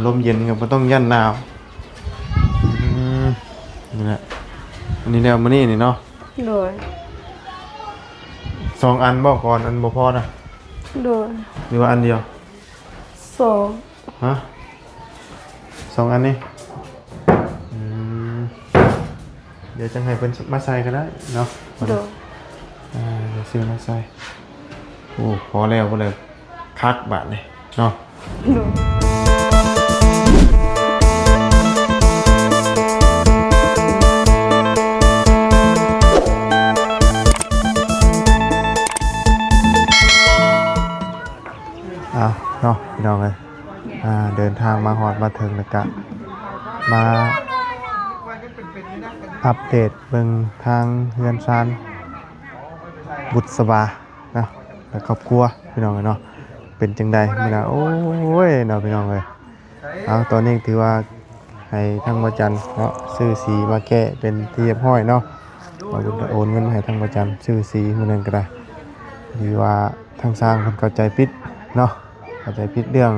ລົມເຢັນກໍບໍ່ຕ້ອງຢ້ານໜາວ. ອືມ ນີ້ແຫຼະ ອັນນີ້ແລ້ວມື້ນີ້ນີ້ເນາະ. ໂດຍ. ສອງອັນບໍ່ ກ່ອນ ອັນບໍ່ພໍນະ? ໂດຍ. ຫຼືວ່າອັນດຽວ? ສອງ. ຮະ? ສອງອັນນີ້? ອືມ ດຽວຈັ່ງໃຫ້ເພິ່ນມາໃສ່ກໍໄດ້ເນາະ. ໂດຍ. ອ່າ ດຽວຊື້ມາໃສ່. ໂອ້ ພໍແລ້ວ ພໍແລ້ວ ຄັກບາດນີ້ເນາະ. ໂດຍ. ອ່າ ເນາະ ພີ່ນ້ອງເອີຍ. ອ່າ ເດີນທາງມາຮອດມາເຖິງແລ້ວກະມາອັບເດດເບິ່ງທາງເຮືອນຊານບຸດສະບາເນາະ ແລະ ຄອບຄົວ ພີ່ນ້ອງເອີຍເນາະ. ເປັນຈັ່ງໃດມື້ນະ? ໂອ້ຍເນາະ ພີ່ນ້ອງເອີຍ. ເອົາ ຕອນນີ້ຖືວ່າໃຫ້ທາງບໍ່ຈັນເນາະ ຊື້ສີມາແກ້ເປັນທີ່ຮຽບຮ້ອຍເນາະ. ບໍ່ບຸນກໍໂອນເງິນມາໃຫ້ທາງບໍ່ຈັນຊື້ສີມື້ນັ້ນກໍໄດ້. ດີວ່າທາງຊ່າງເພິ່ນເຂົ້າໃຈຜິດເນາະ ເຂົ້າໃຈຜິດເລື່ອງ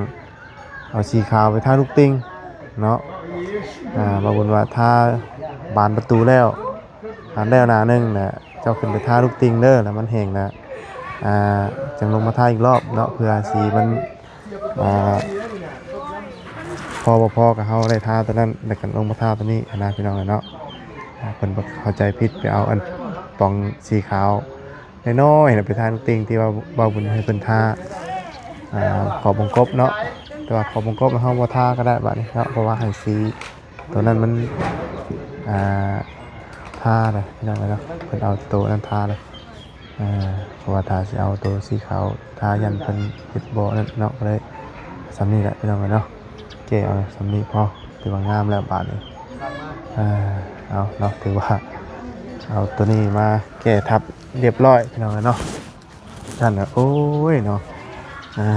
ເອົາສີຂາວໄປທາລູກຕິ່ງເນາະ. ອ່າ ບໍ່ບຸນວ່າທາບານປະຕູແລ້ວ ອັນແລ້ວໜ້າໜຶ່ງນະ ເຈົ້າຂຶ້ນໄປທາລູກຕິ່ງເດີ ແລ້ວມັນແຫ້ງນະ ອ່າ ຈັ່ງລົງມາທາອີກລອບເນາະ ເພື່ອສີມັນ ອ່າ ພໍບໍ່ພໍກໍເຮົາໄດ້ທາຕົວນັ້ນ ແລ້ວກໍລົງມາທາຕົວນີ້ຫັ້ນນະ ພີ່ນ້ອງເອີຍເນາະ. ອ່າ ເພິ່ນເຂົ້າໃຈຜິດ ໄປເອົາອັນປ່ອງສີຂາວນ້ອຍໆນະ ໄປທາລູກຕິ່ງ ທີ່ວ່າເວົ້າບຸນໃຫ້ເພິ່ນທາ ອ່າ ຂອບວົງກົບເນາະ. ແຕ່ວ່າຂອບວົງກົບເຮົາບໍ່ທາກໍໄດ້ບາດນີ້ເນາະ ເພາະວ່າໃຫ້ສີ ຕົວນັ້ນມັນ ອ່າ ທາເລີຍພີ່ນ້ອງເອີຍເນາະ. ເພິ່ນເອົາໂຕນັ້ນທາເລີຍ ອ່າ ເພາະວ່າຖ້າຊິເອົາໂຕສີຂາວທາ ຢ້ານເພິ່ນເຮັດບໍ່ນັ້ນເນາະ. ກໍເລີຍສ່ຳນີ້ແຫຼະພີ່ນ້ອງເອີຍເນາະ ແກ້ເອົາສ່ຳນີ້ພໍ ຖືວ່າງາມແລ້ວບາດນີ້. ອ່າ ເອົາເນາະ ຖືວ່າເອົາໂຕນີ້ມາແກ້ທັບຮຽບຮ້ອຍພີ່ນ້ອງເອີຍເນາະ. ນັ້ນນະ ໂອ້ຍເນາະ ອ່າ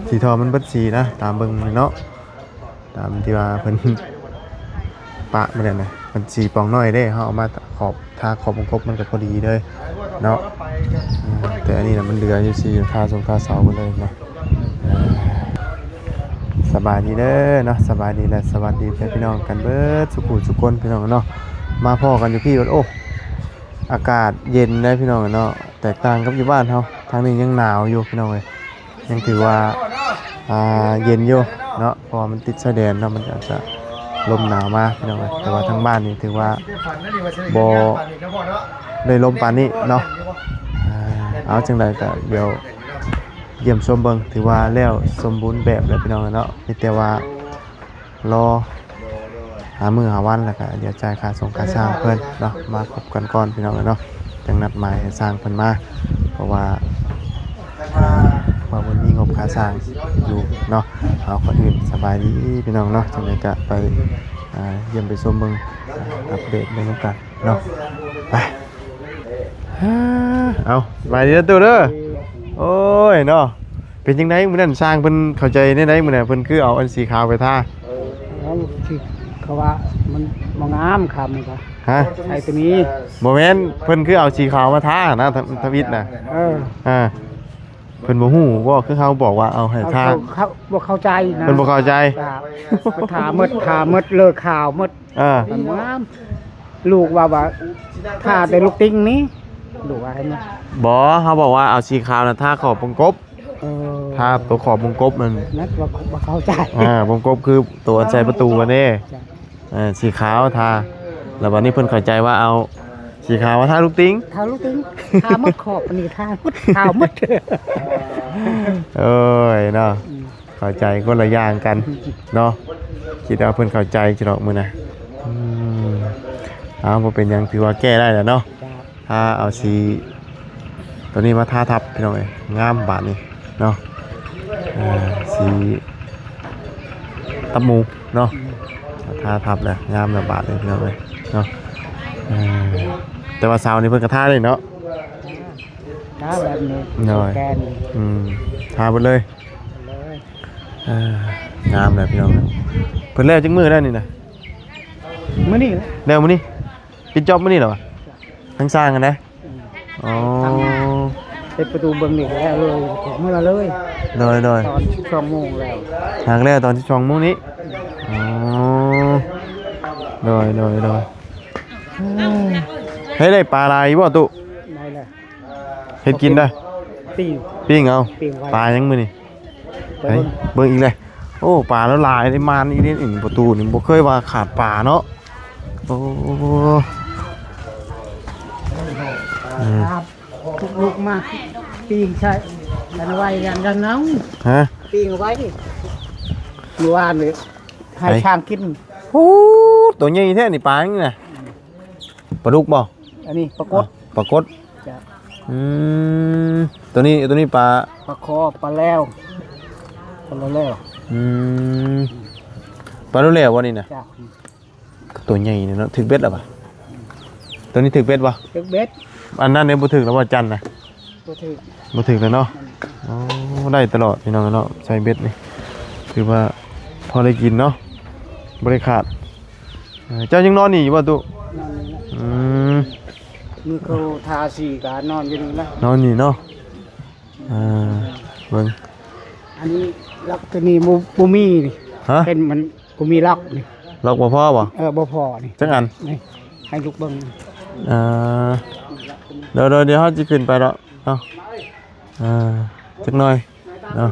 ສີທໍ່ມັນເບິດສີນະ ຕາມເບິ່ງເນາະ ຕາມທີ່ວ່າເພິ່ນປະມາແລ້ວນະ. ມັນສີປ່ອງນ້ອຍເດ້ ເຮົາເອົາມາຂອບ ທາຂອບວົງກົບມັນກໍພໍດີເລີຍເນາະ. ອືມ ແຕ່ອັນນີ້ນະ ມັນເຫຼືອຢູ່ສີ ທາຊົງທາເສົາໝົດເລີຍເນາະ. ສະບາຍດີເດີເນາະ ສະບາຍດີ ແລະ ສະຫວັດດີແຟນພີ່ນ້ອງກັນເບິດສູ່ຜູ້ສູ່ຄົນພີ່ນ້ອງເນາະ. ມາພໍ້ກັນຢູ່ພີ້ ໂອ້ ອາກາດເຢັນເດ້ພີ່ນ້ອງເນາະ ແຕກຕ່າງກັບຢູ່ບ້ານເຮົາ. ທາງນີ້ຍັງໜາວຢູ່ພີ່ນ້ອງເອີຍ ຍັງຖືວ່າ ອ່າ ເຢັນຢູ່ເນາະ ເພາະວ່າມັນຕິດຊາຍແດນເນາະ ມັນກໍອາດຈະລົມໜາວມາພີ່ນ້ອງເອີຍ. ແຕ່ວ່າທາງບ້ານນີ້ຖືວ່າບໍ່ໄດ້ລົມປານນີ້ເນາະ. ອ່າ ເອົາ ຈັ່ງໃດກໍດຽວຢ້ຽມຊົມເບິ່ງ ຖືວ່າແລ້ວສົມບູນແບບແລ້ວພີ່ນ້ອງເອີຍເນາະ. ມີແຕ່ວ່າ ລໍຫາມື້ຫາວັນ ແລ້ວກະດຽວຈ່າຍຄ່າຊົງຄ່າຊ່າງເພິ່ນເນາະ. ມາພົບກັນກ່ອນພີ່ນ້ອງເອີຍເນາະ ຈັ່ງນັດໝາຍໃຫ້ຊ່າງເພິ່ນມາ ເພາະວ່າ ອ່າ ວ່າເພິ່ນມີງົບຄ່າຊ່າງຢູ່ເນາະ. ເອົາ ກ່ອນອື່ນສະບາຍດີພີ່ນ້ອງເນາະ ຈັ່ງໃດກະໄປ ອ່າ ຢ້ຽມໄປຊົມເບິ່ງ ອັບເດດເບິ່ງນຳກັນເນາະ. ໄປ ເອົາ ສະບາຍດີເດີຕູ້ເດີ. ໂອ້ຍເນາະ ເປັນຈັ່ງໃດມື້ນັ້ນ ຊ່າງເພິ່ນເຂົ້າໃຈແນວໃດມື້ນັ້ນ ເພິ່ນຄືເອົາອັນສີຂາວໄປທາ? ເອີ ເຂົາວ່າມັນບໍ່ງາມ ຄຳນີ້ກໍ ຮະ? ໃສ່ຕົວນີ້ ບໍ່ແມ່ນ ເພິ່ນຄືເອົາສີຂາວມາທານະ ທຳ ທຳອິດນະ. ເອີ ອ່າ ເພິ່ນບໍ່ຮູ້ບໍ່ ຄືເຮົາບອກວ່າເອົາໃຫ້ທາ ເຂົາ ເຂົາບໍ່ເຂົ້າໃຈນະ ເພິ່ນບໍ່ເຂົ້າໃຈ. ທາໝົດ ທາໝົດເລີຍ ຂາວໝົດ. ເອີ ມັນງາມ ລູກວ່າ ວ່າທາແຕ່ລູກຕິ່ງນີ້ ລູກວ່າໃຫ້ມັນ ບໍ່ ເຮົາບອກວ່າເອົາສີຂາວນະ ທາຂອບວົງກົບ. ເອີ ທາຕົວຂອບວົງກົບນັ້ນ ນັ້ນວ່າບໍ່ເຂົ້າໃຈ. ອ່າ ວົງກົບຄືຕົວອັນໃສ່ປະຕູຫັ້ນເດ້. ເອີ ສີຂາວທາ ແລ້ວບັດນີ້ເພິ່ນເຂົ້າໃຈວ່າເອົາສີຂາວມາທາລູກຕິ່ງ ທາລູກຕິ່ງ ທາໝົດຂອບອັນນີ້ ທາໝົດ ຂາວໝົດ. ເອີຍເນາະ ອືມ ເຂົ້າໃຈຄົນລະຢ່າງກັນເນາະ. ຄິດວ່າເພິ່ນເຂົ້າໃຈຊິດອກມື້ນະ. ອືມ ເອົາ ບໍ່ເປັນຫຍັງ ຖືວ່າແກ້ໄດ້ແລ້ວເນາະ. ເຈົ້າ ຖ້າເອົາສີຕົວນີ້ມາທາທັບພີ່ນ້ອງເອີຍ ງາມບາດນີ້ເນາະ. ເອີ ສີຕັບໝູເນາະ ອືມ ທາທັບແລ້ວງາມແລ້ວບາດນີ້ພີ່ນ້ອງເອີຍເນາະ. ເອີ ແຕ່ວ່າເສົານີ້ເພິ່ນກໍທາໄດ້ເນາະ. ທາແບບນີ້ ໂດຍ ແກນ ອືມ ທາເບິດເລີຍ ເລີຍ. ເອີ ງາມແລ້ວພີ່ນ້ອງ. ເພິ່ນແລ້ວຈັກມື້ແລ້ວນີ້ນະ? ມື້ນີ້ແຫຼະ ແລ້ວມື້ນີ້ ປິດຈອບມື້ນີ້ແຫຼະຫວາ? ທາງຊ່າງຫັ້ນນະ. ອືມ ອໍ ທາງ ເປັ ປະຕູເບິ່ງນີ້ກໍແລ້ວເລີຍ ເມື່ອເລີຍ. ໂດຍ ໂດຍ ຕອນສິບສອງໂມງແລ້ວ ຫາກແລ້ວຕອນສິບສອງໂມງນີ້. ອໍ ໂດຍ ໂດຍ ໂດຍ. ເຮັດໄດ້ປາຫຼາຍຢູ່ບໍ່ຕຸ? ໄດ້ແລ້ວ. ເຮັດກິນໄດ້ ປີ້ງ ປີ້ງເອົາ. ປີ້ງໄວ້ ປາຫຍັງມື້ນີ້? ໄປເບິ່ງ ເບິ່ງອີກແລ້ວ. ໂອ້ ປາລາວຫຼາຍເດ້ ມານອີ່ເດ້ ປະຕູນີ້ບໍ່ເຄີຍວ່າຂາດປາເນາະ. ໂອ້ ອືມ ທຸກລູກມາປີ້ງໃສ່ກັນໄວ້ ຢ້ານເນົ່າ. ຮະ? ປີ້ງໄວ້ ມື້ວານນີ້ໃຫ້ ໃຫ້ ຊ້າງກິນ. ໂອ້ ໂຕໃຫຍ່ແທ້ນີ້ ປາຫຍັງນີ້ນະ? ປາດຸກບໍ່? ອັນນີ້ປາກົດ. ອໍ ປາກົດ. ເຈົ້າ. ອືມ ໂຕນີ້ ໂຕນີ້ປາ ປາຄໍ່ ປາແລ້ວ ປາແລ້ວ. ອືມ ປາແລ້ວບໍ່ນີ້ນະ? ເຈົ້າ. ໂຕໃຫຍ່ເນາະ ຖືກເບັດແລ້ວປະ? ໂຕນີ້ຖືກເບັດບໍ່? ຖືກເບັດ. ອັນນັ້ນນີ້ບໍ່ຖືກແລ້ວບໍ່? ຈັນນະ ບໍ່ຖືກ ບໍ່ຖືກແລ້ວເນາະ. ອືມ ໂອ້ ໄດ້ຕະຫຼອດພີ່ນ້ອງເນາະ ໃສ່ເບັດນີ້ ຖືວ່າພໍໄດ້ກິນເນາະ ບໍ່ໄດ້ຂາດ. ເອີ ເຈົ້າຍັງນອນນີ້ຢູ່ບໍ່ຕຸ? ນອນນີ້ແຫຼະ. ອືມ ມື້ເຂົາທາສີກໍນອນຢູ່ນີ້ແຫຼະ ນອນນີ້ເນາະ. ອ່າ ເບິ່ງ ອັນນີ້ລັອກຕົວນີ້ບໍ່ ບໍ່ມີນີ້. ຮະ? ເຫັນມັນບໍ່ມີລັອກນີ້ ລັອກບໍ່ພໍບໍ່? ເອີ ບໍ່ພໍນີ້. ຈັກອັນ? ນີ້ ໃຫ້ລູກເບິ່ງ. ອ່າ ດຽວ ດຽວ ດຽວເຮົາຊິຂຶ້ນໄປດອກເນາະ ອ່າ ຈັກໜ່ອຍເນາະ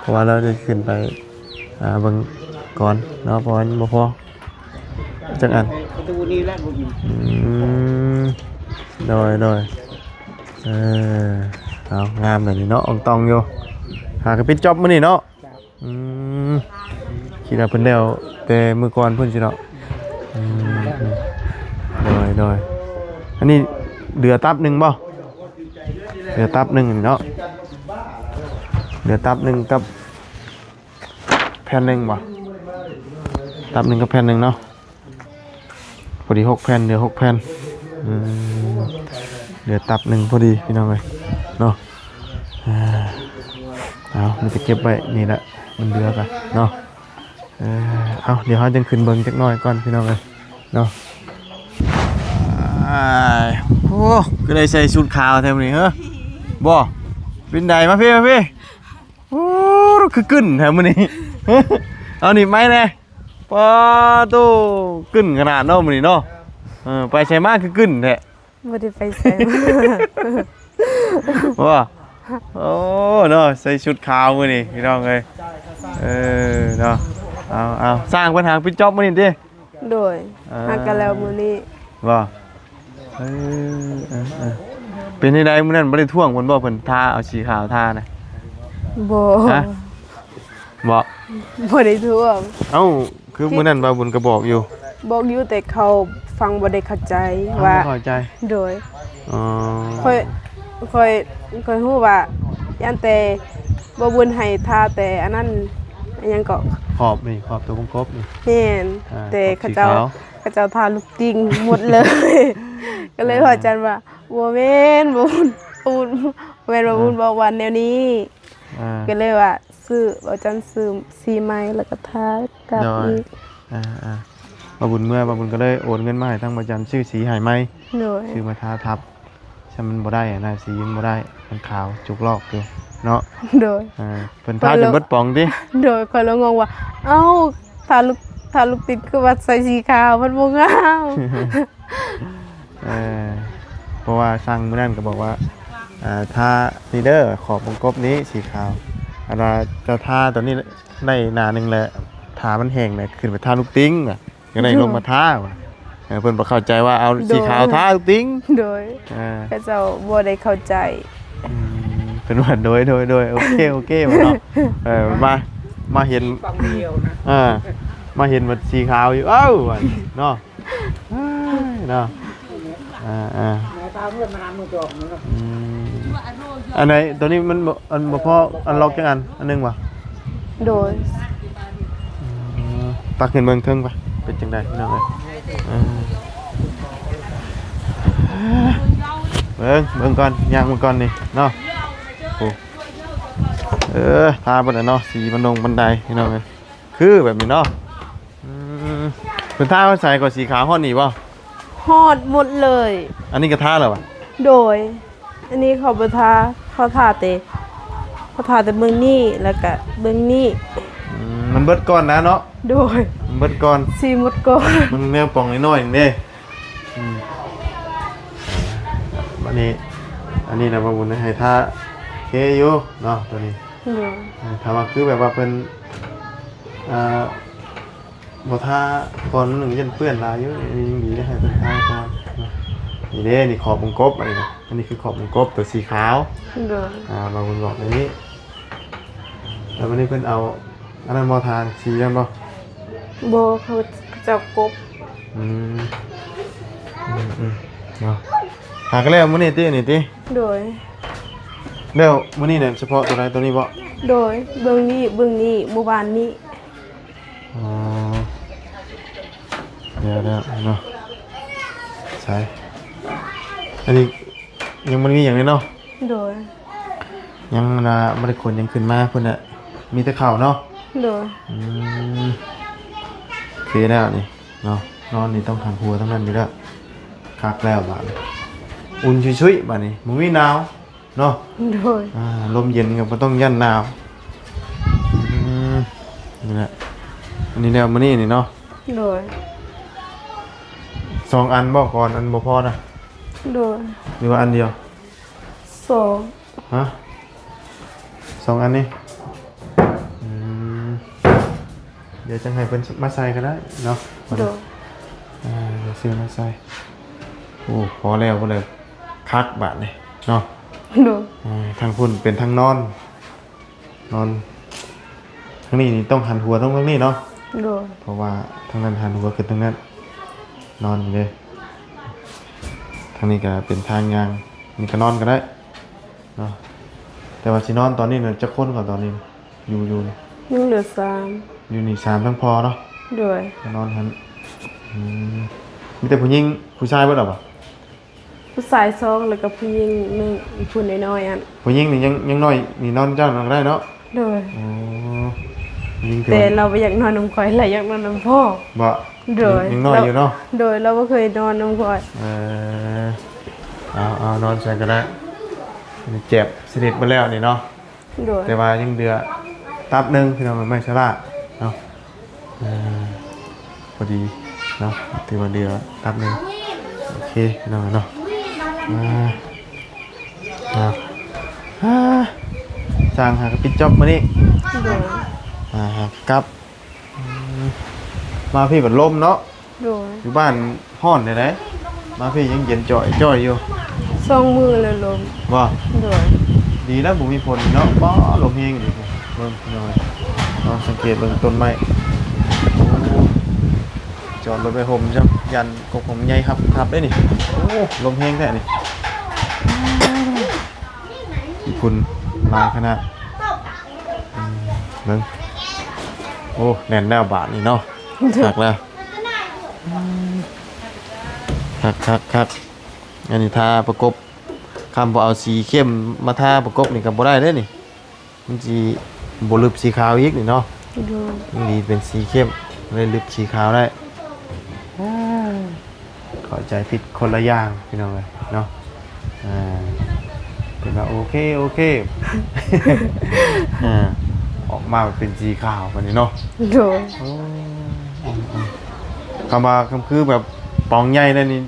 ເພາະວ່າລາວຈະຂຶ້ນໄປ ອ່າ ເບິ່ງກ່ອນເນາະ ເພາະວ່າມັນບໍ່ພໍ. ຈັກອັນ? ປະຕູນີ້ແຫຼະບໍ່ມີ. ອືມ ໂດຍ ໂດຍ. ເອີ ເອົາ ງາມແບບນີ້ເນາະ ອອງຕອງຢູ່ ຫາກະປິດຈອບມື້ນີ້ເນາະ. ອືມ ຄິດວ່າເພິ່ນແລ້ວແຕ່ມື້ກ່ອນພຸ້ນຊິເນາະ. ອືມ ໂດຍ ໂດຍ. ອັນນີ້ເຫຼືອຕັບໜຶ່ງບໍ່? ເຫຼືອຕັບໜຶ່ງນີ້ເນາະ ເຫຼືອຕັບໜຶ່ງກັບ ແຜ່ນໜຶ່ງບໍ່? ຕັບໜຶ່ງກັບແຜ່ນໜຶ່ງເນາະ ພໍດີຫົກແຜ່ນ ເຫຼືອຫົກແຜ່ນ. ອືມ ເຫຼືອຕັບໜຶ່ງພໍດີພີ່ນ້ອງເອີຍເນາະ. ອ່າ ເອົາ ມີແຕ່ເກັບໄວ້ນີ້ແຫຼະ ມັນເຫຼືອກະເນາະ. ເອີ ເອົາ ດຽວເຮົາຈັ່ງຂຶ້ນເບິ່ງຈັກໜ້ອຍກ່ອນພີ່ນ້ອງເອີຍເນາະ. ອ້າຍ ໂອ້ ຄືໄດ້ໃສ່ຊຸດຂາວແທ້ມື້ນີ້ເຮີ ບໍ່? ເປັນໃດ? ມາພີ້ ມາພີ້. ໂອ້ ຄືກຶ້ນແທ້ມື້ນີ້ ເອົາໜີບໄມ້ແດ່. ປາໂຕ ກຶ້ນຂະໜາດເນາະມື້ນີ້ເນາະ. ເອີ ໄປໃສມາຄືກຶ້ນແທ້? ບໍ່ໄດ້ໄປໃສມາ ບໍ່? ໂອ້ ເນາະ ໃສ່ຊຸດຂາວມື້ນີ້ພີ່ນ້ອງເອີຍ. ເອີ ເນາະ ເອົາ ເອົາ ຊ່າງເພິ່ນຫາປິດຈອບມື້ນີ້ຕິ? ໂດຍ ອ່າ ຫາກະແລ້ວມື້ນີ້ ບໍ່? ເອີ ເອີ ເອີ ເປັນຈັ່ງໃດມື້ນັ້ນບໍ່ໄດ້ທ້ວງເພິ່ນບໍ່ ເພິ່ນທາເອົາສີຂາວທານະ? ບໍ່ ຮະ? ບໍ່ ບໍ່ໄດ້ທ້ວງ. ເອົ້າ ຄືມື້ນັ້ນບ່າວບຸນກໍບອກຢູ່ ບອກຢູ່ ແຕ່ເຂົາຟັງບໍ່ໄດ້ເຂົ້າໃຈ ຟັງບໍ່ ວ່າ ເຂົ້າໃຈ. ໂດຍ ອໍ ຂ້ອຍ ຂ້ອຍ ຂ້ອຍຮູ້ວ່າ ຢ້ານແຕ່ບ່າວບຸນໃຫ້ທາແຕ່ອັນນັ້ນ ອີຫຍັງເກາະ ຂອບນີ້ ຂອບຕົວວົງກົບນີ້. ແມ່ນ ອ່າ ແຕ່ເຂົາເຈົ້າ ຂອບສີຂາວ ເຂົາເຈົ້າທາລູກຕິ່ງໝົດເລີຍ ກໍເລີຍ ອ່າ ເວົ້າຈັນວ່າ ບໍ່ແມ່ນ ບໍ່ບຸນ ບໍ່ບຸນ ບໍ່ແມ່ນ ບໍ່ບຸນ ອ່າ ບອກວ່າແນວນີ້ ອ່າ ກໍເລີຍວ່າ ຊື້ ບ່າວຈັນຊື້ສີໃໝ່ ແລ້ວກໍທາກັບ ໂດຍ ອີກ ອ່າໆ ບ່າວບຸນເມືອ ບ່າວບຸນກໍເລີຍໂອນເງິນມາໃຫ້ທາງບ່າວຈັນຊື້ສີໃຫ້ໃໝ່. ໂດຍ ຊື້ມາທາທັບ ຊ່ຳມັນບໍ່ໄດ້ຫັ້ນນະ ສີມັນບໍ່ໄດ້ ມັນຂາວຈຸກລອກຢູ່ເນາະ. ໂດຍ ອ່າ ເພິ່ນທາຈົນເບິດປອງຕິ? ໂດຍ ຂ້ອຍລະງົງວ່າ ເອົ້າ ທາລູກ ທາລູກຕິ່ງຄືວ່າໃສ່ສີຂາວ ມັນບໍ່ງາມ. ເອີ ເພາະວ່າຊ່າງມື້ນັ້ນກໍບອກວ່າ ອ່າ ທານີ້ເດີ ຂອບວົງກົບນີ້ສີຂາວ ອັນວ່າເຈົ້າທາຕົວນີ້ໄດ້ໜ້າໜຶ່ງແລ້ວ ຖ້າມັນແຫ້ງແລ້ວຂຶ້ນໄປທາລູກຕິ່ງວ່າ ກໍໄດ້ລົງມາທາວ່າ. ເອີ ເພິ່ນບໍ່ເຂົ້າໃຈວ່າເອົາ ໂດຍ ສີຂາວທາລູກຕິ່ງ. ໂດຍ ເອີ ເຂົາເຈົ້າບໍ່ໄດ້ເຂົ້າໃຈ. ອືມ ເພິ່ນວ່າ ໂດຍ ໂດຍ ໂດຍ ໂອເຄ ໂອເຄ ວ່າເນາະ. ເອີ ມາ ມາເຫັນ ເອີ ມາເຫັນບັດສີຂາວຢູ່ ເອົ້າ ວ່າເນາະ. ເອີຍເນາະ ອ່າໆ ອືມ ອັນໃດ ຕົວນີ້ມັນບໍ່ ອັນບໍ່ພໍ ອັນລັອກຈັກອັນ ອັນໜຶ່ງບໍ່? ໂດຍ ອືມ ປັກຂຶ້ນເບິ່ງເທິງໄປ ເປັນຈັ່ງໃດພີ່ນ້ອງເອີຍ. ເອີ ເບິ່ງ ເບິ່ງກ່ອນ ຍ່າງເບິ່ງກ່ອນນີ້ເນາະ. ໂອ້ ເອີ ທາເບິດແລ້ວເນາະ ສີບັນດົງບັນໄດພີ່ນ້ອງເອີຍ ຄືແບບນີ້ເນາະ. ອືມ ເພິ່ນທາຮອດໃສກໍສີຂາວ ຮອດນີ້ບໍ່? ຮອດໝົດເລີຍ. ອັນນີ້ກໍທາແລ້ວຫວາ? ໂດຍ ອັນນີ້ເຂົາບໍ່ທາ. ເຂົາຖ້າແຕ່ ເຂົາຖ້າແຕ່ເບິ່ງນີ້ ແລ້ວກະເບິ່ງນີ້. ອືມ ມັນເບິດກ່ອນນະເນາະ. ໂດຍ ມັນເບິດກ່ອນ ຊີໝົດກ່ອນ. ມັນແມວປ່ອງນ້ອຍໆນີ້ເດ້. ອືມ ບາດນີ້ ອັນນີ້ນະ ບ່າວບຸນໃຫ້ທ່າ ໂອເຄຢູ່ເນາະ ໂຕນີ້. ໂດຍ ເອີ ຖ້າວ່າຄືແບບວ່າເພິ່ນ ອ່າ ບໍ່ທາກ່ອນ ມັນຍັງຢ້ານເປື້ອນຫຼາຍຢູ່. ນີ້ຍັງດີໄດ້ໃຫ້ເພິ່ນທາກ່ອນເນາະ. ນີ້ເດ້ ນີ້ຂອບວົງກົບ ອັນນີ້ນະ ອັນນີ້ຄືຂອບວົງກົບຕົວສີຂາວ. ໂດຍ ອ່າ ບ່າວບຸນບອກແບບນີ້. ແລ້ວບັດນີ້ເພິ່ນເອົາອັນນັ້ນບໍ່ ທາສີນັ້ນບໍ່? ບໍ່ ເຂົາເຈົ້າກົບ. ອືມ ອືມໆ ເນາະ. ຫາກໍແລ້ວມື້ນີ້ຕິ ອັນນີ້ຕິ? ໂດຍ ແລ້ວມື້ນີ້ນະ ສະເພາະຕົວໃດຕົວນີ້ບໍ່? ໂດຍ ເບິ່ງນີ້ ເບິ່ງນີ້ ໝູ່ບ້ານນີ້. ອໍ ດຽວໆ ເນາະ ໃສ ອັນນີ້ຍັງບໍ່ໄດ້ມີຫຍັງເລີຍເນາະ? ໂດຍ ຍັງ ອັນນ່າ ບໍ່ໄດ້ຂົນຫຍັງຂຶ້ນມາພຸ້ນແຫຼະ ມີແຕ່ເຂົ້າເນາະ? ໂດຍ ອືມ ໂອເຄແລ້ວນີ້ເນາະ. ນອນນີ້ຕ້ອງຫັນຫົວທາງນັ້ນຢູ່ແລ້ວ. ຄັກແລ້ວບາດນີ້ ອຸ່ນຊຸຍໆ ບາດນີ້ ບໍ່ມີໜາວ ເນາະ. ໂດຍ ອ່າ ລົມເຢັນກໍບໍ່ຕ້ອງຢ້ານໜາວ. ອືມ ນີ້ແຫຼະ ອັນນີ້ແລ້ວມື້ນີ້ນີ້ເນາະ. ໂດຍ ສອງອັນບໍ່ ກ່ອນ ອັນບໍ່ພໍນະ? ໂດຍ ຫຼືວ່າອັນດຽວ? ສອງ ຮະ ສອງອັນນີ້. ອືມ ດຽວຈັ່ງໃຫ້ເພິ່ນມາໃສ່ກໍໄດ້ເນາະ. ໂດຍ ອ່າ ດຽວຊື້ມາໃສ່. ໂອ້ ພໍແລ້ວ ພໍແລ້ວ ຄັກບາດນີ້ເນາະ. ໂດຍ ອ່າ ທາງພຸ້ນເປັນທາງນອນ ນອນ ທາງນີ້ນີ້ຕ້ອງຫັນຫົວທາງ ທາງນີ້ເນາະ. ໂດຍ ເພາະວ່າທາງນັ້ນຫັນຫົວຂຶ້ນທາງນັ້ນ ນອນນີ້ເດ້. ທາງນີ້ກໍເປັນທາງຍ່າງ ນີ້ກໍນອນກໍໄດ້ເນາະ. ແຕ່ວ່າຊິນອນຕອນນີ້ນະ ຈັກຄົນກໍຕອນນີ້? ຢູ່ ຢູ່ນີ້ ຍັງເຫຼືອສາມ ຢູ່ນີ້ສາມ ທັງພໍ່ເນາະ. ໂດຍ ມານອນຫັ້ນ. ອືມ ມີແຕ່ຜູ້ຍິງ ຜູ້ຊາຍເບິດແລ້ວບໍ່? ຜູ້ຊາຍສອງ ແລ້ວກໍຜູ້ຍິງໜຶ່ງ ຜູ້ນ້ອຍໆ ອັນ ຜູ້ຍິງນີ້ຍັງ ຍັງນ້ອຍນີ້ ນອນເຈົ້ານອນກໍໄດ້ເນາະ. ໂດຍ ໂອ້ ຍິງ ແຕ່ລາວບໍ່ຢາກນອນນຳຂ້ອຍ ລາວຢາກນອນນຳພໍ່. ບໍ່? ໂດຍ ຍັງນ້ອຍຢູ່ເນາະ. ໂດຍ ລາວບໍ່ເຄີຍນອນນຳຂ້ອຍ. ເອີ ເອົາ ເອົາ ນອນໃສກໍໄດ້ ເຈັບສະໜິດໝົດແລ້ວນີ້ເນາະ. ໂດຍ ແຕ່ວ່າຍັງເຫຼືອຕັບໜຶ່ງ ພີ່ນ້ອງ ໄມ້ຊະລາເນາະ. ເອີ ພໍດີເນາະ ຖືວ່າເຫຼືອຕັບໜຶ່ງ. ໂອເຄ ພີ່ນ້ອງເນາະ. ອ່າ ເນາະ ອ່າ ຊ່າງຫາກໍປິດຈັອບມື້ນີ້. ໂດຍ ອ່າ ຫາກັບ ອືມ ມາພີ້ບັດລົມເນາະ. ໂດຍ ຢູ່ບ້ານຮ້ອນແທ້ໃດ ມາພີ້ຍັງເຢັນຈ່ອຍໆຢູ່. ສອງມື້ແລ້ວລົມ. ບໍ່? ໂດຍ ດີແລ້ວບໍ່ມີຝົນເນາະ. ປ້າ ລົມແຮງອີ່ຫຼີ ເບິ່ງ ພີ່ນ້ອງເອີຍ ລອງສັງເກດເບິ່ງຕົ້ນໄມ້. ໂອ້ ຈອດລົດໄວ້ຮົ່ມຊ້ຳ ຢ້ານກົກຂອງໃຫຍ່ຮັບ ທັບໄດ້ນີ້. ໂອ້ ລົມແຮງແທ້ນີ້ ຂີ້ຝຸ່ນຫຼາຍຂະໜາດ. ອືມ ເບິ່ງ ໂອ້ ແໜ້ນແລ້ວບາດນີ້ເນາະ. ຄັກແລ້ວ ຄັກໆໆ. ອັນນີ້ທາປະກົບ ຄັນບໍ່ເອົາສີເຂັ້ມມາທາປະກົບນີ້ກໍບໍ່ໄດ້ເດ້ນີ້ ມັນຊິບໍ່ລຶບສີຂາວອີກນີ້ເນາະ. ໂດຍ ຍັງດີເປັນສີເຂັ້ມ ໄດ້ລຶບສີຂາວໄດ້. ອ່າ ເຂົ້າໃຈຜິດຄົນລະຢ່າງ ພີ່ນ້ອງເອີຍເນາະ. ອ່າ ເພິ່ນວ່າ ໂອເຄ ໂອເຄ ອ່າ ອອກມາເປັນສີຂາວບາດນີ້ເນາະ. ໂດຍ ໂອ້ ຄຳວ່າ ຄຳຄືແບບປອງໃຫຍ່ແລ້ວນີ້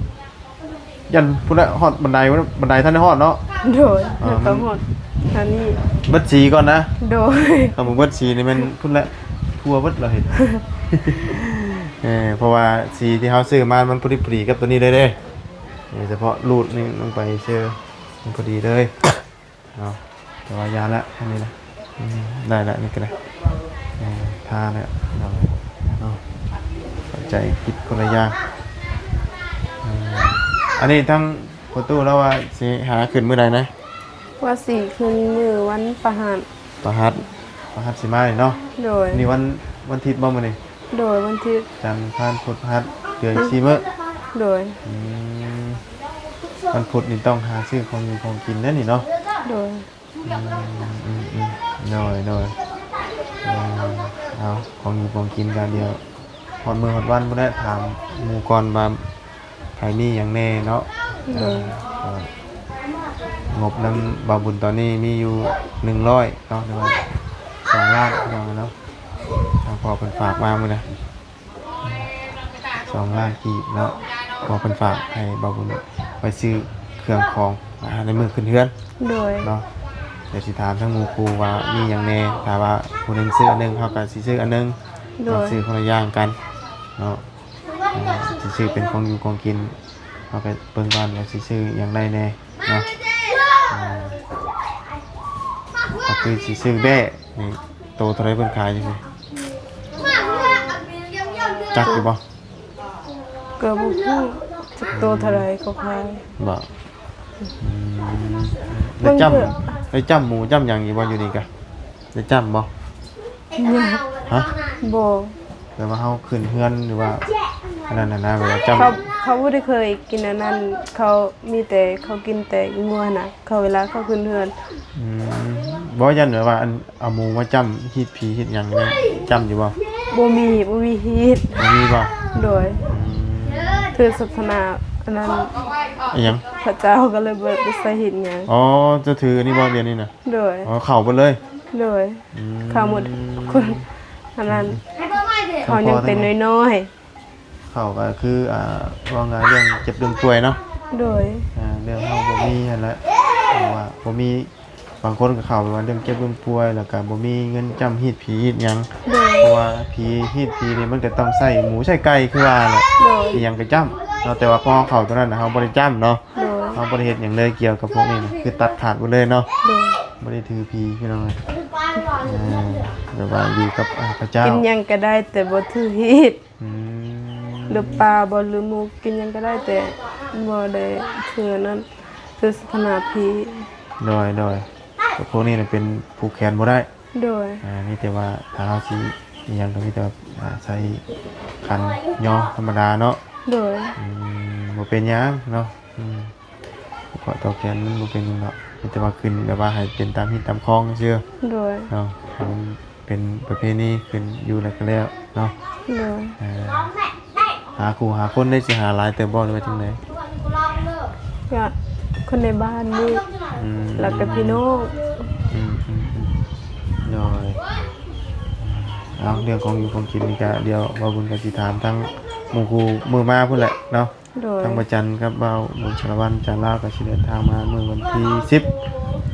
ຢ້ານພຸ້ນແຫຼະ ຮອດບັນໄດ ບັນໄດທັນໄດ້ຮອດເນາະ. ໂດຍ ອ່າ ແລ້ວກໍຮອດອັນນີ້ ເບິດສີກ່ອນນະ. ໂດຍ ຄັນບໍ່ເບິດສີນີ້ແມ່ນພຸ້ນແຫຼະ ທົ່ວເບິດລະເຫັນ. ເອີ ເພາະວ່າສີທີ່ເຮົາຊື້ມາ ມັນພໍດີໆກັບຕົວນີ້ເລີຍເດ້. ໂດຍສະເພາະຮູດນີ້ລົງໄປຊື່ ມັນພໍດີເລີຍເນາະ. ແຕ່ວ່າຢ່າລະ ອັນນີ້ນະ ອືມ ໄດ້ລະ ນີ້ກໍໄດ້ ເອີ ທາແລ້ວເນາະ. ເຂົ້າໃຈຜິດຄົນລະຢ່າງ. ເອີ ອັນນີ້ທາງພໍ່ຕູ້ລາວວ່າຊິຫາຂຶ້ນມື້ໃດນະ? ວ່າຊິຂຶ້ນມື້ວັນພະຫັດ. ພະຫັດ ພະຫັດຊິມານີ້ເນາະ. ໂດຍ ນີ້ວັນ ວັນທິດບໍ່ມື້ນີ້? ໂດຍ ວັນທິດ ຈັນ ອັງຄານ ພຸດ ພະຫັດ ເຫຼືອອີກສີ່ມື້. ໂດຍ ອືມ ວັນພຸດນີ້ຕ້ອງຫາຊື້ຂອງຢູ່ຂອງກິນເດ້ນີ້ເນາະ. ໂດຍ ອືມ ອືມ ອືມ ໂດຍ ໂດຍ ເອີ ເອົາ ຂອງຢູ່ຂອງກິນກໍດຽວ ຮອດມື້ຮອດວັນພຸ້ນແຫຼະ ຖາມໝູ່ກ່ອນວ່າໃຜມີຫຍັງແດ່ເນາະ. ໂດຍ ເອີ ເອີ ງົບນຳບ່າວບຸນຕອນນີ້ມີຢູ່ໜຶ່ງຮ້ອຍເນາະ ຫຼືວ່າສອງລ້ານພີ່ນ້ອງເນາະ ທາງພໍ່ເພິ່ນຝາກມາມື້ນະ ສອງລ້ານກີບເນາະ ພໍ່ເພິ່ນຝາກໃຫ້ບ່າວບຸນໄວ້ຊື້ເຄື່ອງຂອງ ອາ ໃນມື້ຂຶ້ນເຮືອນ ໂດຍ ເນາະ. ດຽວຊິຖາມທາງໝູ່ຄູ່ວ່າມີຫຍັງແດ່ ຖ້າວ່າຜູ້ໜຶ່ງຊື້ອັນໜຶ່ງ ເຮົາກໍຊິຊື້ອັນໜຶ່ງ ໂດຍ ເຮົາຊື້ຄົນລະຢ່າງກັນເນາະ. ເອີ ຊິຊື້ເປັນຂອງຢູ່ຂອງກິນ ເຮົາກໍເບິ່ງກ່ອນວ່າຊິຊື້ຫຍັງໄດ້ແດ່ເນາະ. ເອີ ກໍຄືຊິຊື້ແບ້ນີ້ ໂຕເທົ່າໃດເພິ່ນຂາຍຈັ່ງຊີ້ ຈັກຢູ່ບໍ່? ກໍບໍ່ຮູ້ຈັກໂຕເທົ່າໃດເຂົາຂາຍ ບໍ່? ອືມ ໄດ້ຈ້ຳ ເບິ່ງເທື່ອ ໄດ້ຈ້ຳໝູຈ້ຳຫຍັງຢູ່ບໍ່ ຢູ່ນີ້ກະ ໄດ້ຈ້ຳບໍ່? ຍັງ ຮະ? ບໍ່. ແບບວ່າເຮົາຂຶ້ນເຮືອນ ຫຼືວ່າອັນນັ້ນນະ ແບບວ່າຈ້ຳ ເຂົາ ເຂົາບໍ່ໄດ້ເຄີຍກິນອັນນັ້ນ ເຂົາມີແຕ່ ເຂົາກິນແຕ່ງົວນະ ເຂົາເວລາເຂົາຂຶ້ນເຮືອນ. ອືມ ບໍ່ ຢ້ານແບບວ່າອັນ ເອົາໝູມາຈ້ຳ ຮີດຜີຮີດຫຍັງນີ້ ຈ້ຳຢູ່ບໍ່? ບໍ່ມີ ບໍ່ມີຮີດ. ບໍ່ມີບໍ່? ໂດຍ. ອືມ ຖືສາສະໜາອັນນັ້ນ ອີຫຍັງ? ພະເຈົ້າກໍເລີຍບໍ່ໄດ້ໃສ່ຮີດຫຍັງ. ອໍ ເຈົ້າຖືອັນນີ້ບໍ່ ດຽວນີ້ນະ? ໂດຍ. ອໍ ເຂົ້າເບິດເລີຍ? ໂດຍ. ອືມ ເຂົ້າໝົດ ຄົນອັນນັ້ນ ເຂົາຍັງເປັນນ້ອຍໆ. ເຂົ້າກໍຄື ອ່າ ເວົ້າງ່າຍເລື່ອງເຈັບເລື່ອງປ່ວຍເນາະ. ໂດຍ. ອ່າ ເລື່ອງເຮົາບໍ່ມີຫັ້ນແຫຼະ ເພາະວ່າບໍ່ມີ ບາງຄົນກໍເຂົ້າໄປວ່າເລື່ອງເຈັບເລື່ອງປ່ວຍ ແລ້ວກໍບໍ່ມີເງິນຈ້ຳຮີດຜີຮີດຫຍັງ. ໂດຍ. ເພາະວ່າຜີຮີດຜີນີ້ມັນກໍຕ້ອງໃຊ້ໝູໃຊ້ໄກ່ຄືວ່າແຫຼະ. ໂດຍ. ອີຫຍັງກໍຈ້ຳເນາະ ແຕ່ວ່າພໍເຮົາເຂົ້າຕົວນັ້ນນະ ເຮົາບໍ່ໄດ້ຈ້ຳເນາະ. ໂດຍ. ເຮົາບໍ່ໄດ້ເຮັດຫຍັງເລີຍ ກ່ຽວກັບພວກນີ້ນະ ຄືຕັດຂາດໝົດເລີຍເນາະ. ໂດຍ. ບໍ່ໄດ້ຖືຜີພີ່ນ້ອງເອີຍ ເອີ ແບບວ່າຢູ່ກັບ ອ່າ ພະເຈົ້າ ກິນຫຍັງກໍໄດ້ ແຕ່ບໍ່ຖືຮີດ. ອືມ ຫຼືປາບໍ່ ຫຼືໝູ ກິນຫຍັງກໍໄດ້ ແຕ່ບໍ່ໄດ້ຖືອັນນັ້ນ ຖືສາສະໜາຜີ. ໂດຍ ໂດຍ. ພວກນີ້ນະເປັນຜູກແຂນບໍ່ໄດ້. ໂດຍ. ອ່າ ມີແຕ່ວ່າຖ້າເຮົາຊິອີຫຍັງກໍມີແຕ່ວ່າ ອ່າ ໃຊ້ຂັນຍໍທຳມະດາເນາະ. ໂດຍ. ອືມ ບໍ່ເປັນຫຍັງເນາະ. ອືມ ເພາະຕໍ່ແຂນມັນບໍ່ເປັນຫຍັງດອກ ມີແຕ່ວ່າຂຶ້ນແບບວ່າໃຫ້ເປັນຕາມຮີດຕາມຄອງຊື່ໆ. ໂດຍ. ເນາະ ໃຫ້ມັນເປັນປະເພນີຂຶ້ນຢູ່ແລ້ວກໍແລ້ວເນາະ. ໂດຍ. ເອີ ຫາຄູ່ຫາຄົນໄດ້ ຊິຫາຫຼາຍເຕີບບໍ່ ຫຼືວ່າຈັ່ງໃດ? ກະຄົນໃນບ້ານນີ້ ອືມ ແລ້ວກະພີ່ນ້ອງ. ອືມໆໆ ໂດຍ. ເອົາ ເລື່ອງຂອງຢູ່ຂອງກິນນີ້ກະ ດຽວບ່າວບຸນກະຊິຖາມທາງໝູ່ຄູ່ມື້ມາພຸ້ນແຫຼະເນາະ. ໂດຍ. ທາງບ່າວຈັນກັບບ່າວບຸນສາລະວັນຈານລາວກໍຊິເດີນທາງມາມື້ວັນທີສິບ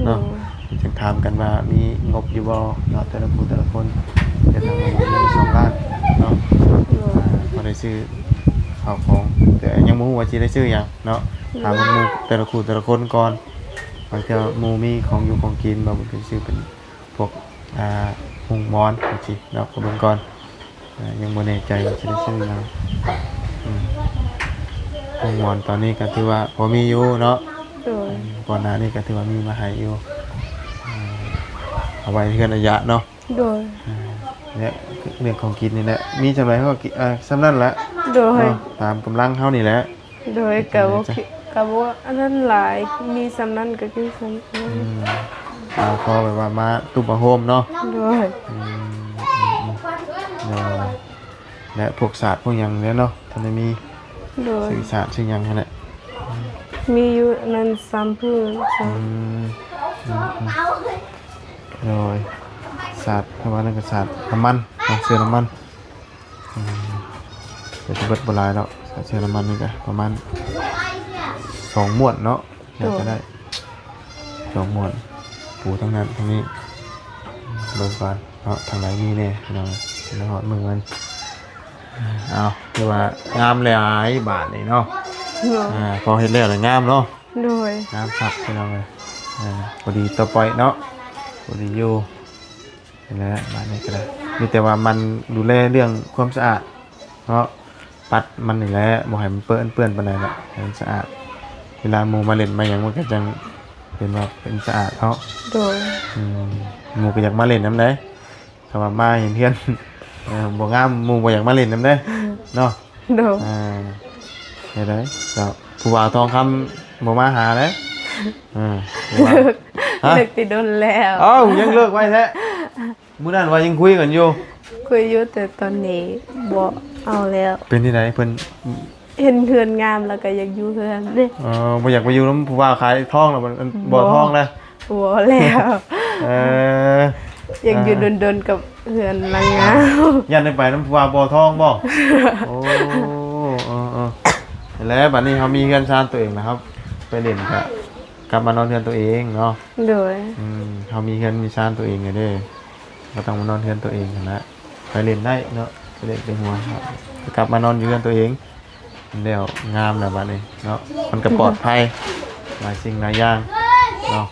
ເນາະ. ໂດຍ. ຈຶ່ງຖາມກັນວ່າມີງົບຢູ່ບໍ່ເນາະ ແຕ່ລະຜູ້ແຕ່ລະຄົນ ແຕ່ທາງບ່າວບຸນມີສອງລ້ານເນາະ. ໂດຍ. ອ່າ ພໍໄດ້ຊື້ເຂົ້າຂອງ ແຕ່ຍັງບໍ່ຮູ້ວ່າຊິໄດ້ຊື້ຫຍັງເນາະ. ໂດຍ. ຖາມໝູ່ແຕ່ລະຄູ່ແຕ່ລະຄົນກ່ອນ ບາງເທື່ອໝູ່ມີຂອງຢູ່ຂອງກິນ ບ່າວບຸນກໍຊື້ເປັນ ພວກ ອ່າ ມຸ້ງໝອນຈັ່ງຊີ້ເນາະ ກໍເບິ່ງກ່ອນ. ອ່າ ຍັງບໍ່ແນ່ໃຈວ່າຊິໄດ້ຊື້ຫຍັງ. ອືມ ມຸ້ງໝອນຕອນນີ້ກໍຖືວ່າພໍມີຢູ່ເນາະ. ໂດຍ. ອືມ ກ່ອນໜ້ານີ້ກໍຖືວ່າມີມາໃຫ້ຢູ່. ອືມ ເອົາໄວ້ເຮືອນອາຍະເນາະ. ໂດຍ. ອ່າ ແລະ ເລື່ອງຂອງກິນນີ້ແຫຼະ ມີສ່ຳໃດເຮົາກໍກິນ ອ່າ ສ່ຳນັ້ນແຫຼະ. ໂດຍ. ເນາະ ຕາມກຳລັງເຮົານີ້ແຫຼະ. ໂດຍ. ກໍບໍ່ ກໍບໍ່ອັນນັ້ນຫຼາຍ ມີສ່ຳນັ້ນກໍກິນສ່ຳນັ້ນ. ອືມ ເອົາພໍແບບວ່າມາຕຸ້ມມາໂຮມເນາະ. ໂດຍ. ອືມ ໂດຍ. ແລະ ພວກສາດພວກຫຍັງແຫຼະເນາະ ທັນໄດ້ມີ. ໂດຍ. ຊື້ສາດຊື້ຫຍັງຫັ້ນແຫຼະ ມີຢູ່ອັນນັ້ນສາມຜືນ. ອືມ ອືມໆ ໂດຍ. ສາດ ເພາະວ່ານັ້ນກໍສາດນ້ຳມັນເນາະ ເຊື້ອນ້ຳມັນ. ອືມ ກໍຊິເບິດບໍ່ຫຼາຍດອກ ເຊື້ອນ້ຳມັນນີ້ກໍປະມານສອງມ້ວນເນາະ. ໂດຍ. ໜ້າຈະໄດ້ສອງມ້ວນ ປູທັງນັ້ນທັງນີ້. ເບິ່ງກ່ອນເນາະ ທາງໃດມີແດ່ພີ່ນ້ອງ ມາຮອດມື້ມັນ. ເອົາ ຖືວ່າງາມຫຼາຍບາດນີ້ເນາະ. ໂດຍ. ອ່າ ພໍເຮັດແລ້ວລະງາມເນາະ. ໂດຍ. ງາມຄັກພີ່ນ້ອງເອີຍ. ອ່າ ພໍດີຕໍ່ໄປເນາະ ພໍດີຢູ່. ນີ້ແຫຼະ ບາດນີ້ກໍໄດ້ ມີແຕ່ວ່າໝັ່ນດູແລເລື່ອງຄວາມສະອາດເນາະ ປັດມັນນີ້ແຫຼະ ບໍ່ໃຫ້ມັນເປື້ອນ ເປື້ອນປານໃດແຫຼະ ໃຫ້ມັນສະອາດ. ເວລາໝູ່ມາຫຼິ້ນມາຫຍັງ ມັນກໍຈັ່ງເປັນວ່າເປັນສະອາດເນາະ. ໂດຍ. ອືມ ໝູ່ກໍຢາກມາຫຼິ້ນນຳໃດ ຖ້າວ່າມາເຫັນເຮືອນ ເອີ ບໍ່ງາມ ໝູ່ບໍ່ຢາກມາຫຼິ້ນນຳເດ້ເນາະ. ໂດຍ. ອ່າ ເຮັດໃດ ເຈົ້າ ຜູ້ບ່າວທອງຄຳບໍ່ມາຫາເດ້. ເອີ ເລີກ ຮະ ເລີກແຕ່ດົນແລ້ວ. ເອົ້າ ຍັງເລີກໄວແທ້. ມື້ນັ້ນວ່າຍັງຄຸຍກັນຢູ່ ຄຸຍຢູ່ ແຕ່ຕອນນີ້ບໍ່ເອົາແລ້ວ. ເປັນຈັ່ງໃດ ເພິ່ນ ເຫັນເຮືອນງາມແລ້ວກໍຢາກຢູ່ເຮືອນເດ້. ເອີ ບໍ່ຢາກໄປຢູ່ນຳຜູ້ບ່າວຂາຍທອງແລ້ວ ບໍ່ ບໍ່ທອງນະ? ບໍ່ແລ້ວ. ເອີ ຢາກຢູ່ດົນໆກັບເຮືອນຫຼັງງາມ. ຢ້ານໄດ້ໄປນຳຜູ້ບ່າວບໍ່ທອງບໍ່? ໂອ້ ເອີໆ ແລ້ວບັດນີ້ເຮົາມີເຮືອນຊານຕົວເອງແລ້ວ ເຮົາໄປຫຼິ້ນກະກັບມານອນເຮືອນຕົວເອງເນາະ. ໂດຍ. ອືມ ເຮົາມີເຮືອນມີຊານຕົວເອງແລ້ວເດ້ ກໍຕ້ອງມານອນເຮືອນຕົວເອງຫັ້ນລະ. ໄປຫຼິ້ນໄດ້ເນາະ ໄປຫຼິ້ນໄປຫົວ ກັບມານອນຢູ່ເຮືອນຕົວເອງແລ້ວ ງາມແລ້ວບັດນີ້ເນາະ. ມັນກໍປອດໄພຫຼາຍສິ່ງຫຼາຍຢ່າງເນາະ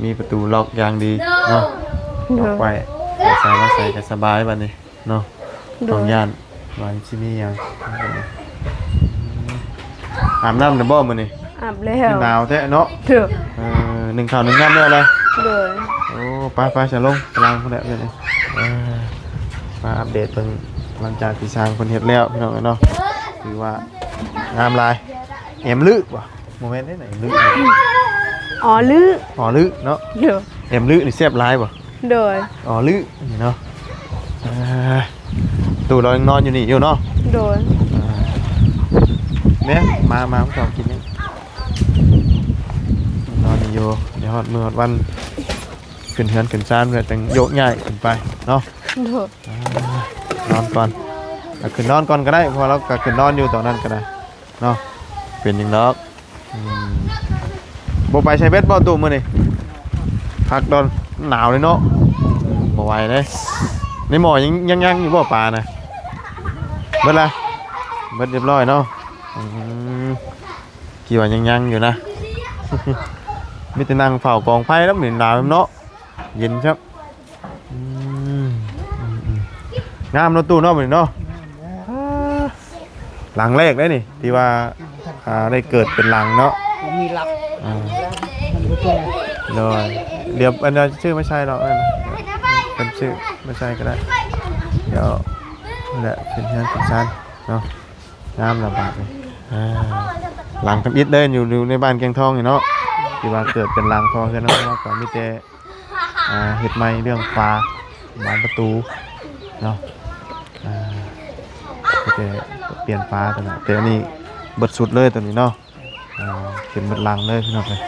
ມີປະຕູລັອກຢ່າງດີເນາະ. ໂດຍ. ລັອກໄວ້ ໄປໃສມາໃສກໍສະບາຍບັດນີ້ເນາະ. ໂດຍ. ຕ້ອງຢ້ານວ່າຊິມີຫຍັງ. ອືມ ອາບນ້ຳແລ້ວບໍ່ມື້ນີ້? ອາບແລ້ວ. ຄືໜາວແທ້ເນາະ. ໂດຍ. ເອີ ໜຶ້ງເຂົ້າໜຶ້ງນ້ຳແລ້ວລະ? ໂດຍ. ໂອ້ ໄປໆ ສະລົງ ໄປລ້າງພຸ້ນແຫຼະ. ເອີ ມາອັບເດດເບິ່ງ ຫຼັງຈາກທີ່ຊ່າງເພິ່ນເຮັດແລ້ວ ພີ່ນ້ອງເອີຍເນາະ. ຖືວ່າງາມຫຼາຍ. ແອມລຶບໍ່? ບໍ່ແມ່ນເດ້ນະ ແອມລຶ. ອໍລຶ. ອໍລຶເນາະ. ໂດຍ. ແອມລຶນີ້ແຊບຫຼາຍບໍ່? ໂດຍ. ອໍລຶນີ້ເນາະ. ອ່າ ຕູ້ລາວຍັງນອນຢູ່ນີ້ຢູ່ເນາະ. ໂດຍ. ອ່າ ແມ່ ມາ ມາ ມາເຂົ້າກິນນີ້ ນອນຢູ່. ດຽວຮອດມື້ຮອດວັນ ຂຶ້ນເຮືອນຂຶ້ນຊານແລ້ວຈັ່ງໂຍກຍ້າຍຂຶ້ນໄປເນາະ. ໂດຍ. ອ່າ ນອນກ່ອນ ກະຂຶ້ນນອນກ່ອນກໍໄດ້ ເພາະວ່າລາວກະຂຶ້ນນອນຢູ່ຕອນນັ້ນກໍໄດ້ເນາະ. ເປັນຫຍັງດອກ. ອືມ ບໍ່ໄປໃສ່ເບັດບໍ່ຕູ້ມື້ນີ້? ພັກດອນ ໜາວເລີຍເນາະ. ອືມ ບໍ່ໄຫວເດ້. ໃນໝໍ້ຍັງ ຍັງ ຍັງຢູ່ບໍ່ປານະ? ເບິດລະ? ເບິດຮຽບຮ້ອຍເນາະ. ອືມ ຄິດວ່າຍັງ ຍັງຢູ່ນະ. ມີແຕ່ນັ່ງເຝົ້າກອງໄຟແລ້ວມື້ນີ້ ໜາວເນາະ ເຢັນຊ້ຳ. ອືມ ອືມໆ ງາມເນາະຕູ້ເນາະ ມື້ນີ້ເນາະ. ອ່າ ຫຼັງແລກເດ້ນີ້ ທີ່ວ່າ ອ່າ ໄດ້ເກີດເປັນຫຼັງເນາະ. ບໍ່ມີຫຼັກ ອ່າ ມັນບໍ່ເປັນ. ໂດຍ. ດຽວອັນນັ້ນຊື້ມາໃສ່ດອກ ເພິ່ນຊື້ມາໃສ່ກໍໄດ້. ດຽວ ນີ້ແຫຼະ ເປັນເຮືອນເປັນຊານເນາະ. ງາມລະບາດນີ້. ອ່າ ຫຼັງທຳອິດເລີຍ ຢູ່ ຢູ່ໃນບ້ານແກ້ງທອງນີ້ເນາະ ທີ່ວ່າເກີດເປັນຫຼັງ. ເພາະເຮືອນເຮົາກໍມີແຕ່ ອ່າ ເຮັດໃໝ່ເລື່ອງຝາບານປະຕູເນາະ. ອ່າ ມີແຕ່ປ່ຽນຝາເທົ່ານັ້ນ ແຕ່ອັນນີ້ເບິດຊຸດເລີຍຕົວນີ້ເນາະ. ອ່າ ເປັນເບິດຫຼັງເລີຍພີ່ນ້ອງເອີຍ.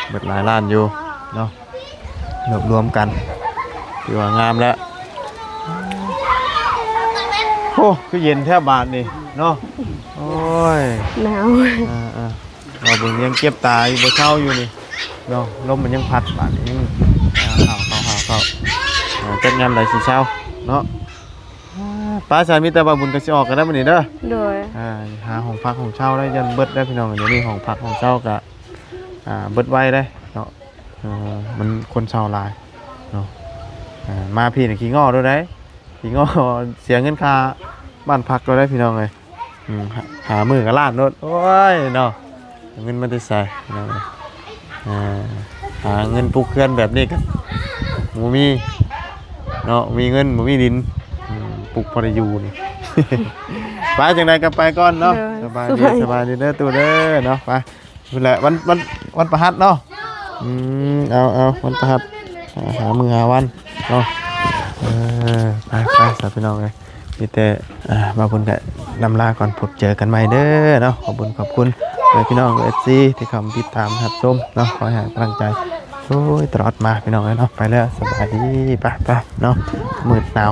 ເບິດຫຼາຍລ້ານຢູ່ເນາະ. ລວບລວມກັນ ຖືວ່າງາມແລ້ວ. ໂອ້ ຄືເຢັນແທ້ບາດນີ້ເນາະ. ໂອ້ຍ ໜາວ. ອ່າໆ ວ່າເບິ່ງຍັງເຈັບຕາຢູ່ ບໍ່ເຊົາຢູ່ນີ້ເນາະ. ລົມມັນຍັງພັດບາດນີ້ ອ່າ ເຂົ້າໆໆໆ ຈັກຍາມໃດຊິເຊົາເນາະ. ປ້າ ຊັ້ນມີແຕ່ວ່າບຸນກໍຊິອອກກັນໄດ້ມື້ນີ້ເດີ. ໂດຍ. ອ່າ ຫາຫ້ອງພັກຫ້ອງເຊົ່າໄດ້ ຢ້ານເບິດໄດ້ພີ່ນ້ອງ. ດຽວນີ້ຫ້ອງພັກຫ້ອງເຊົ່າກໍ ອ່າ ເບິດໄວເດ້ເນາະ. ເອີ ມັນຄົນເຊົ່າຫຼາຍເນາະ. ອ່າ ມາພີ້ນີ້ຂີ້ງໍໂລດໃດ໋ ຂີ້ງໍ ເສຍເງິນຄ່າບ້ານພັກໂລດໃດ໋ ພີ່ນ້ອງເອີຍ. ອືມ ຫາ ຫາມື້ກໍລ້ານໂລດ. ໂອ້ຍເນາະ ເງິນມາແຕ່ໃສເນາະ. ອ່າ ຫາເງິນປຸກເຮືອນແບບນີ້ກໍບໍ່ມີເນາະ ມີເງິນບໍ່ມີດິນ ອືມ ປຸກພໍໄດ້ຢູ່ນີ້. ໄປ ຈັ່ງໃດກໍໄປກ່ອນເນາະ. ໂດຍ. ສະບາຍດີ ສະບາຍດີ ສະບາຍດີເດີຕູ້ເດີເນາະ. ໄປ ພຸ້ນແຫຼະ ວັນ ວັນ ວັນປະຫັດເນາະ. ອືມ ເອົາ ເອົາ ວັນປະຫັດ ຫາ ຫາມື້ຫາວັນເນາະ. ເອີ ໄປ ໄປ ສາພີ່ນ້ອງເອີຍ ມີແຕ່ ອ່າ ວ່າບຸນກະລຳລາກ່ອນ ພົບເຈີກັນໃໝ່ເດີເນາະ. ຂອບຄຸນ ຂອບຄຸນພີ່ນ້ອງ ເອັຟຊີ ທີ່ເຂົ້າມາຕິດຕາມຮັບຊົມເນາະ ຄອຍໃຫ້ກຳລັງໃຈ ໂອ້ຍ ຕະຫຼອດມາພີ່ນ້ອງເອີຍເນາະ. ໄປແລ້ວ ສະບາຍດີ ໄປ ໄປເນາະ ມືດໜາວ.